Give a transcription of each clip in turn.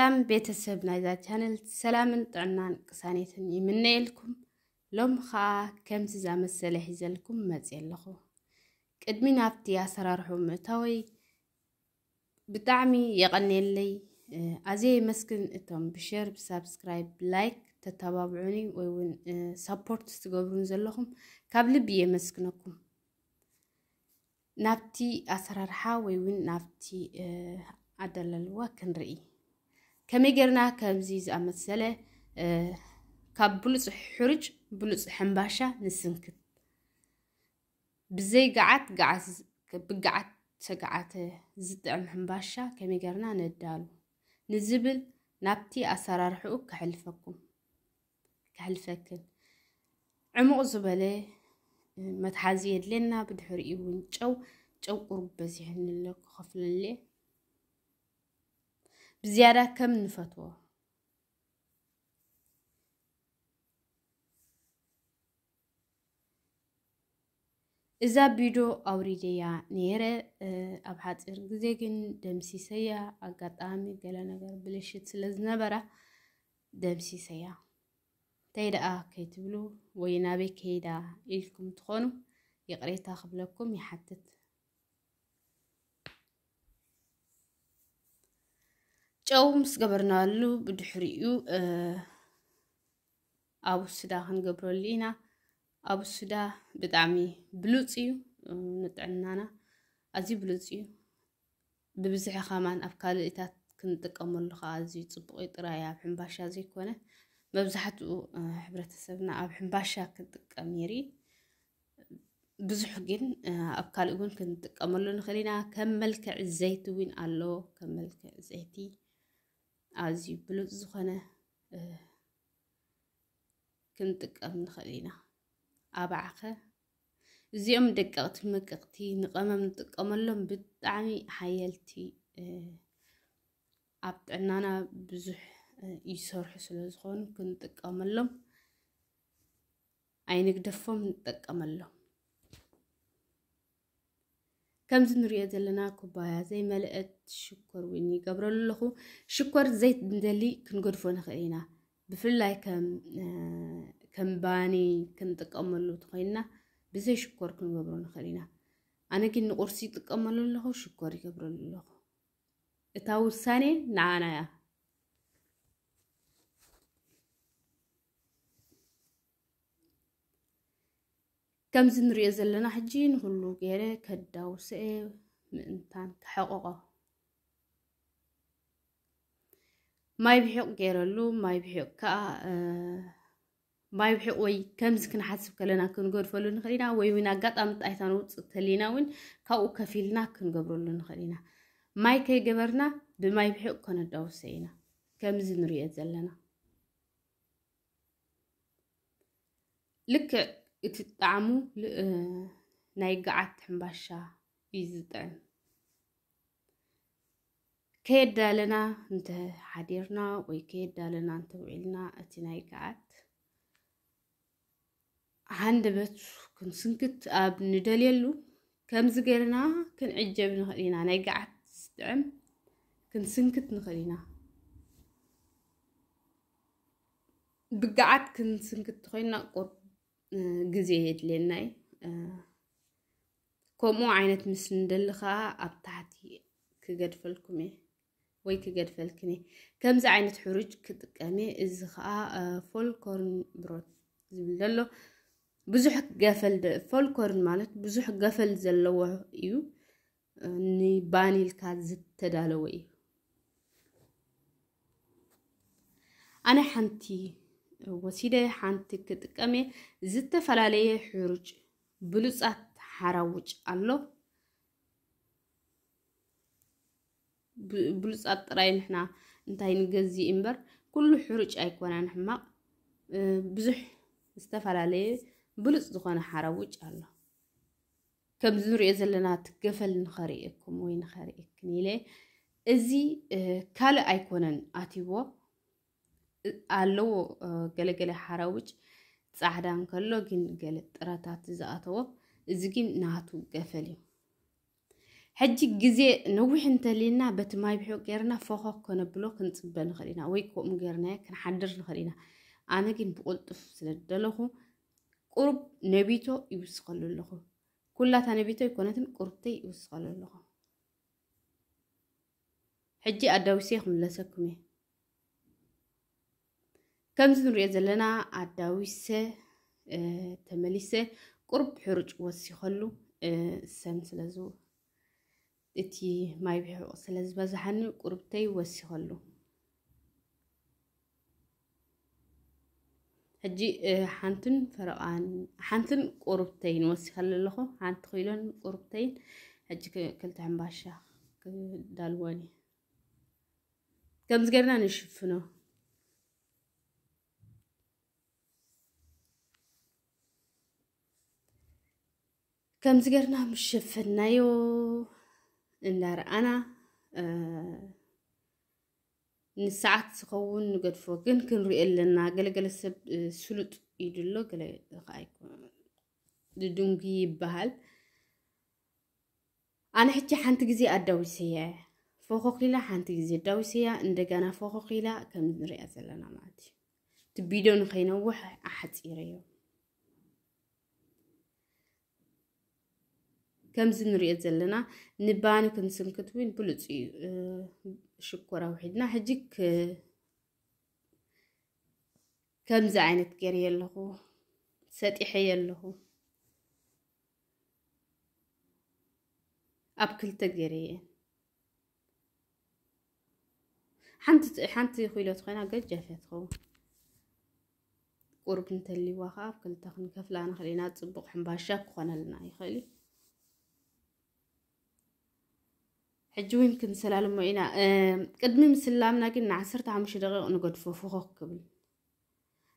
ሰላም ቤተሰብ ናይዛ ቻነል፣ ሰላምን ጥዕናን ቅሳኔትን ይምነየልኩም። ሎም ኸኣ ከምዚ ዛመሰለ ሒዘልኩም መጽየ ኣለኹ። ቅድሚ ናብቲ ኣሰራርሑ ምእታወይ ብጣዕሚ የቐንየለይ። ኣዝየ የመስግን እቶም ብሸር፣ ብሳብስክራይብ፣ ብላይክ ተተባብዑኒ ወይ እውን ሳፖርት ትገብሩን ዘለኹም ካብ ልቢ የመስግነኩም። ናብቲ ኣሰራርሓ ወይ እውን ናብቲ ኣደላልዋ ክንርኢ። ከመይ ጌርና ከምዚ ዝኣመሰለ ካብ ብሉፅ ሕሩጭ ብሉፅ ሕምባሻ ንስንክት። ብዘይ ገዓት፣ ገዓት፣ ብገዓት ተገዓተ ዝጥዕም ሕምባሻ ከመይ ጌርና ነዳሉ ንዝብል ናብቲ ኣሰራርሕኡ ከሕልፈኩም፣ ከሕልፈክን። ዕሙቕ ዝበለ መትሓዚ የድልየና። ብድሕሪኡ እውን ጨው፣ ጨው ቁሩብ በዚሕኒ ኣሎ፣ ክኸፍለለ። ብዝያዳ ከም ንፈትዎ። እዛ ቪድዮ ኣውሪደያ ነይረ፣ ኣብ ሓፂር ግዜ ግን ደምሲሰያ። ኣጋጣሚ ገለ ነገር ብልሽት ስለ ዝነበራ ደምሲሰያ። እንታይ ደኣ ከይትብሉ ወይ ናበይ ከይዳ ኢልኩም ትኾኑ፣ ይቕሬታ ክብለኩም ይሓትት። ጨው ምስ ገበርናሉ ብድሕሪኡ ኣቡስዳ ክንገብረሉ ኢና። ኣቡስዳ ብጣዕሚ ብሉፅ እዩ፣ ንጥዕናና ኣዝዩ ብሉፅ እዩ። ብብዝሒ ከማን ኣብ ካልእታት ክንጥቀመሉ ከዓ ኣዝዩ ፅቡቕ እዩ። ጥራይ ኣብ ሕምባሻ ዘይኮነ፣ መብዛሕትኡ ሕብረተሰብና ኣብ ሕምባሻ ክጥቀም ይርኢ። ብዙሕ ግን ኣብ ካልእ እውን ክንጥቀመሉ ንኽእል ኢና። ከም መልክዕ ዘይቲ እውን ኣሎ። ከም መልክዕ ዘይቲ ኣዝዩ ብሉፅ ዝኾነ ክንጥቀም ንኽእል ኢና። ኣባዕኸ እዚኦም ደቀቕቲ መቀቕቲ ንቐመም ንጥቀመሎም ብጣዕሚ ሓየልቲ፣ ኣብ ጥዕናና ብዙሕ ይሰርሑ ስለ ዝኾኑ ክንጥቀመሎም ኣይንግደፎም፣ ንጠቀመሎም። ከምዚ ንሪኦ ዘለና ኩባያ ዘይመልአት ሽኮር እውን ይገብረሉ ኣለኹ። ሽኮር ዘይት እንደሊ ክንገድፎ ንኽእል ኢና። ብፍላይ ከም ከም ባኒ ክንጥቀመሉ ተኾይንና ብዘይ ሽኮር ክንገብሮ ንኽእል ኢና። ኣነ ግን ንቁርሲ ይጥቀመሉ ኣለኹ፣ ሽኮር ይገብረሉ ኣለኹ። እታ ውሳኔ ንዓና እያ። ከምዚ ንሪኦ ዘለና ሕጂ ንኹሉ ገይረ ከዳውሰ እየ ምእንታን ክሕቕቖ። ማይ ብሒቕ ገይረሉ፣ ማይ ብሒቕ ከዓ ማይ ብሒቕ ወይ ከምዚ ክንሓስብ ከለና ክንገድፈሉ ንኽእል ኢና፣ ወይ እውን ኣጋጣሚ ጣይታ ነውፅእ ተሊና እውን ካብኡ ከፊልና ክንገብረሉ ንኽእል ኢና። ማይ ከይገበርና ብማይ ብሒቕ ከነዳውሰ ኢና፣ ከምዚ ንሪኦ ዘለና። ልክዕ እቲ ጣዕሙ ናይ ገዓት ሕምባሻ እዩ ዝጥዕም። ከየዳለና እንተ ሓዲርና ወይ ከየዳለና እንተ ውዒልና፣ እቲ ናይ ገዓት ሃንደበት ክንስንክት ኣብ ንደልየሉ፣ ከምዚ ጌርና ክንዕጀብ ንኽእል ኢና። ናይ ገዓት ዝጥዕም ክንስንክት ንኽእል ኢና። ብገዓት ክንስንክት ተኾይንና ቁሩብ ግዜ የድልየና እዩ። ከምኡ ዓይነት ምስ ንደሊ ኸዓ ኣብ ታሕቲ ክገድፈልኩም እየ ወይ ክገድፈልክን እየ። ከምዚ ዓይነት ሕሩጭ ክጥቀም እየ። እዚ ኸዓ ፎልኮርን ብሮት ዝብል ዘሎ ብዙሕ ገፈል፣ ፎልኮርን ማለት ብዙሕ ገፈል ዘለዎ እዩ። ንባኒ ኢልካ ዝተዳለወ እዩ። ኣነ ሓንቲ ወሲደ ሓንቲ ክጥቀም እየ። ዝተፈላለየ ሕሩጭ ብሉፃት ሓራውጭ ኣሎ። ብሉፃት ጥራይ ንሕና እንታይ ንገዝእ እምበር ኩሉ ሕሩጭ ኣይኮነን ሕማቕ። ብዙሕ ዝተፈላለየ ብሉፅ ዝኾነ ሓራውጭ ኣሎ። ከምዚ ንሪኦ ዘለና ትገፈል ንኸርእየኩም ወይ ንኸርእየክን ኢለ። እዚ ካልእ ኣይኮነን ኣትይዎ ኣለዎ። ገለገለ ሓራውጭ ፃዕዳ እንከሎ ግን ገለ ጥረታት ዝኣተዎ፣ እዚ ግን ናቱ ገፈል እዩ። ሕጂ ግዜ ነዊሕ እንተሊና በቲ ማይ ብሕቕ ጌርና ፎኾ ከነብሎ ክንጽበ ንኽእል ኢና፣ ወይ ከምኡ ጌርና ክንሓድር ንኽእል ኢና። ኣነ ግን ብቕልጡፍ ስለ ዝደለኹ ቁሩብ ነቢቶ ይውስኸሉ ኣለኹ። ኩላታ ነቢቶ ኣይኮነትን፣ ቁርብተይ ይውስኸሉ ኣለኹ። ሕጂ ኣዳዊሰ ክምለሰኩም እየ። ከምዚ ንሪኦ ዘለና ኣዳዊሰ ተመሊሰ ቁርብ ሕሩጭ ወሲኸሉ። ሰም ስለዝ እቲ ማይ ብሕቕ ስለ ዝበዝሓኒ ቁርብተይ ወሲኸሉ። ሕጂ ሓንትን ፈረቓን ሓንትን ቁርብተይን ወሲኸሉ ኣለኹ። ሓንቲ ኪሎን ቁርብተይን። ሕጂ ክልተ ሕምባሻ ክዳልወን እየ። ከምዚ ጌርና ንሽፍኖ። ከምዚ ጌርና ምሸፈናዮ እንዳረኣና ንሰዓት ዝኸውን ንገድፎ። ግን ክንሪኦ ኣለና። ገለገለ ሰብ ስሉጥ ኢዱ ኣሎ፣ ገለ ከዓ ኣይኮነን። ድድንጉ ይበሃል። ኣነ ሕጂ ሓንቲ ግዜ ኣዳዊሰያ እየ። ፎኾኺላ ሓንቲ ግዜ ኣዳዊሰያ፣ እንደገና ፎኾኺላ ከም ንሪኣ ዘለና ማለት እዩ። እቲ ቪድዮ ንኸይነውሕ ኣሓፂረዮ። ከምዚ ንሪኦ ዘለና ንባኒ ክንስንክት እውን ብሉፅ እዩ። ሽኮር ኣውሒድና ሕጂ ከምዚ ዓይነት ገይረ ኣለኹ፣ ሰጢሐ ኣለኹ። ኣብ ክልተ ገይረ እየ። ሓንቲ ሓንቲ ኪሎ ተኾይና ገጃፍ እያ ትኸውን። ቁሩብ እንተልይዋ ከዓ ኣብ ክልተ ክንከፍላ ንኽእል ኢና። ፅቡቕ ሕምባሻ ክኾነልና ይኽእል እዩ። ሕጂ እውን ክንሰላልሞ ኢና። ቅድሚ ምስላምና ግን ንዓሰርተ ሓሙሽተ ደቂቕ ንገድፎ፣ ፍኾክ ክብል።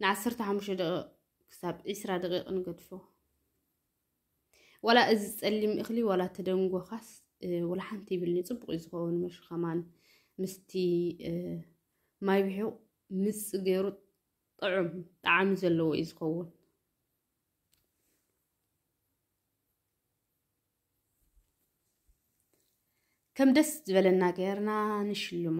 ንዓሰርተ ሓሙሽተ ደቂቕ ክሳብ ዕስራ ደቂቕ ንገድፎ። ዋላ እዚ ጸሊም እኽሊ ዋላ ተደንጎኻስ ዋላ ሓንቲ ይብልኒ፣ ጽቡቕ እዩ ዝኸውን። መሽ ከማን ምስቲ ማይ ብሒቑ ምጽ ገይሩ ጥዑም ጣዕሚ ዘለዎ እዩ ዝኸውን። ከም ደስ ዝበለና ገይርና ንሽልሞ።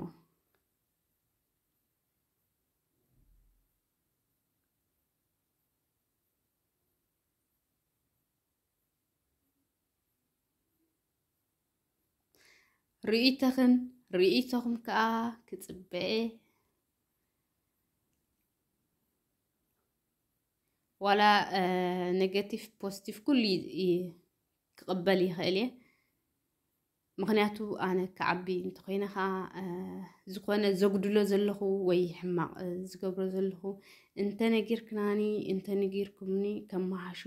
ርእይቶኽን ርእይቶኹም ከኣ ክጽበ። ዋላ ኔጋቲቭ ፖዚቲቭ ኩሉ ክቕበል ይኽእል እየ። ምኽንያቱ ኣነ ክዓቢ እንተኾይነ ኸዓ ዝኾነ ዘጉድሎ ዘለኹ ወይ ሕማቕ ዝገብሮ ዘለኹ እንተነጊርክናኒ እንተነጊርኩምኒ ከመሓሾ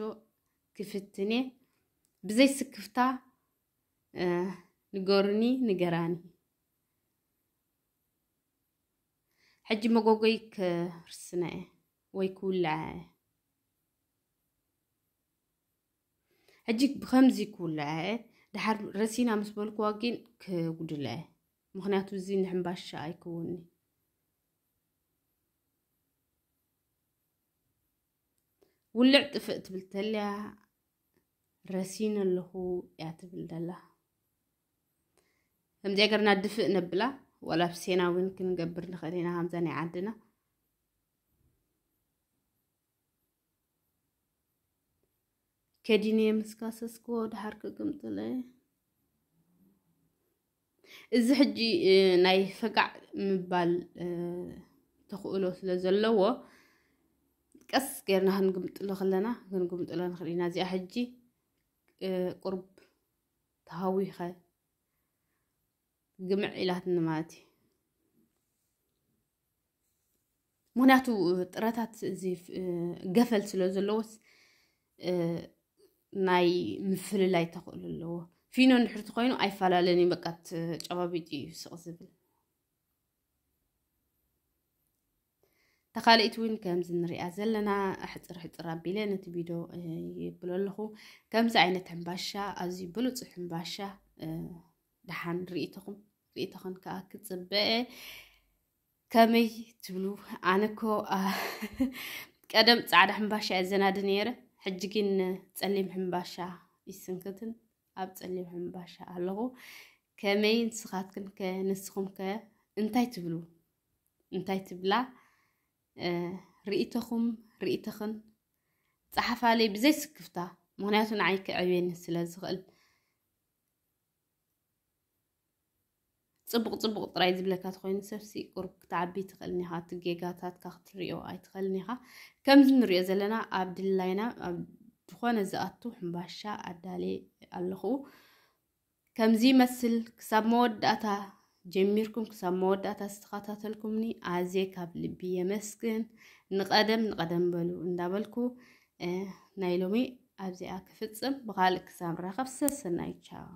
ክፍትን እየ። ብዘይ ስክፍታ ንገሩኒ፣ ንገራኒ። ሕጂ መጎጎይ ክርስና እየ ወይ ክውልዓ እየ። ሕጂ ብኸምዚ ክውልዓ እየ። ደሓር ረሲና ምስ በልክዋ ግን ክጉድላ እየ። ምኽንያቱ እዚ ንሕምባሻ ኣይከውንኒ። ውልዕ ጥፍእ ትብል ተልያ ረሲን ኣለኹ እያ ትብል ደላ። ከምዚኣ ገርና ድፍእ ነብላ። ዋላ ብሴና እውን ክንገብር ንኽእል ኢና ከምዛ ናይ ዓድና። ከዲነ ምስ ካሰስክዎ ደሓር ክግምጥለ። እዚ ሕጂ ናይ ፈጋዕ ምባል ተኽእሎ ስለ ዘለዎ ቀስ ጌርና ክንግምጥሎ ከለና ክንግምጥሎ ንኽእል ኢና። እዚኣ ሕጂ ቁርብ ተሃዊኸ ግምዕ ኢላትኒ ማለት እዩ። ምኽንያቱ ጥረታት እዚ ገፈል ስለ ዘለዎስ ናይ ምፍልላይ ተኽእሎ ኣለዎ። ፊኖ እንድሕር ተኾይኑ ኣይፈላለን እዩ፣ በቃ ጨባቢጡ እዩ ስቕ ዝብል። ተኻልኢት እውን ከምዚ ንሪኣ ዘለና ሕፅር ሕፅር ኣቢለ ነቲ ቪድዮ ይብሎ ኣለኹ። ከምዚ ዓይነት ሕምባሻ ኣዝዩ ብሉፅ ሕምባሻ ደሓን ርእይቶኹም ርእይቶኽን ከዓ ክፅበ ከመይ ትብሉ? ኣነ እኮ ቀደም ፃዕዳ ሕምባሻ እየ ዘናዲ ነይረ፣ ሕጂ ግን ፀሊም ሕምባሻ ይስንክትን። ኣብ ጸሊም ሕምባሻ ኣለኹ። ከመይ ንስኻትክን ከ ንስኹም ከ እንታይ ትብሉ? እንታይ ትብላ? እ፣ ርእይቶኹም፣ ርእይቶኽን ጸሓፋለይ ብዘይ ስክፍታ፣ ምኽንያቱ ንዓይ ክዕብየኒ ስለ ዝኽእል። ጽቡቕ ጽቡቕ ጥራይ ዝብለካ ተኾይኑ ሰብሲ ቁሩብ ክትዓቢ ትኽእልን ኢኻ፣ እቲ ጌጋታትካ ክትሪኦ ኣይትኽእልን ኢኻ። ከምዚ ንሪኦ ዘለና ኣብ ድላይና ኣብ ዝኾነ ዝኣቱ ሕምባሻ ኣዳልየ ኣለኹ። ከምዚ ይመስል ክሳብ መወዳእታ ጀሚርኩም ክሳብ መወዳእታ ዝተኸታተልኩምኒ ኣዝየ ካብ ልቢ የመስግን። ንቐደም ንቐደም በሉ እንዳበልኩ፣ እ፣ ናይ ሎሚ ኣብዚኣ ክፍጽም። ብኻልእ ክሳብ ንራኸብ ሰሰናዩ ቻው።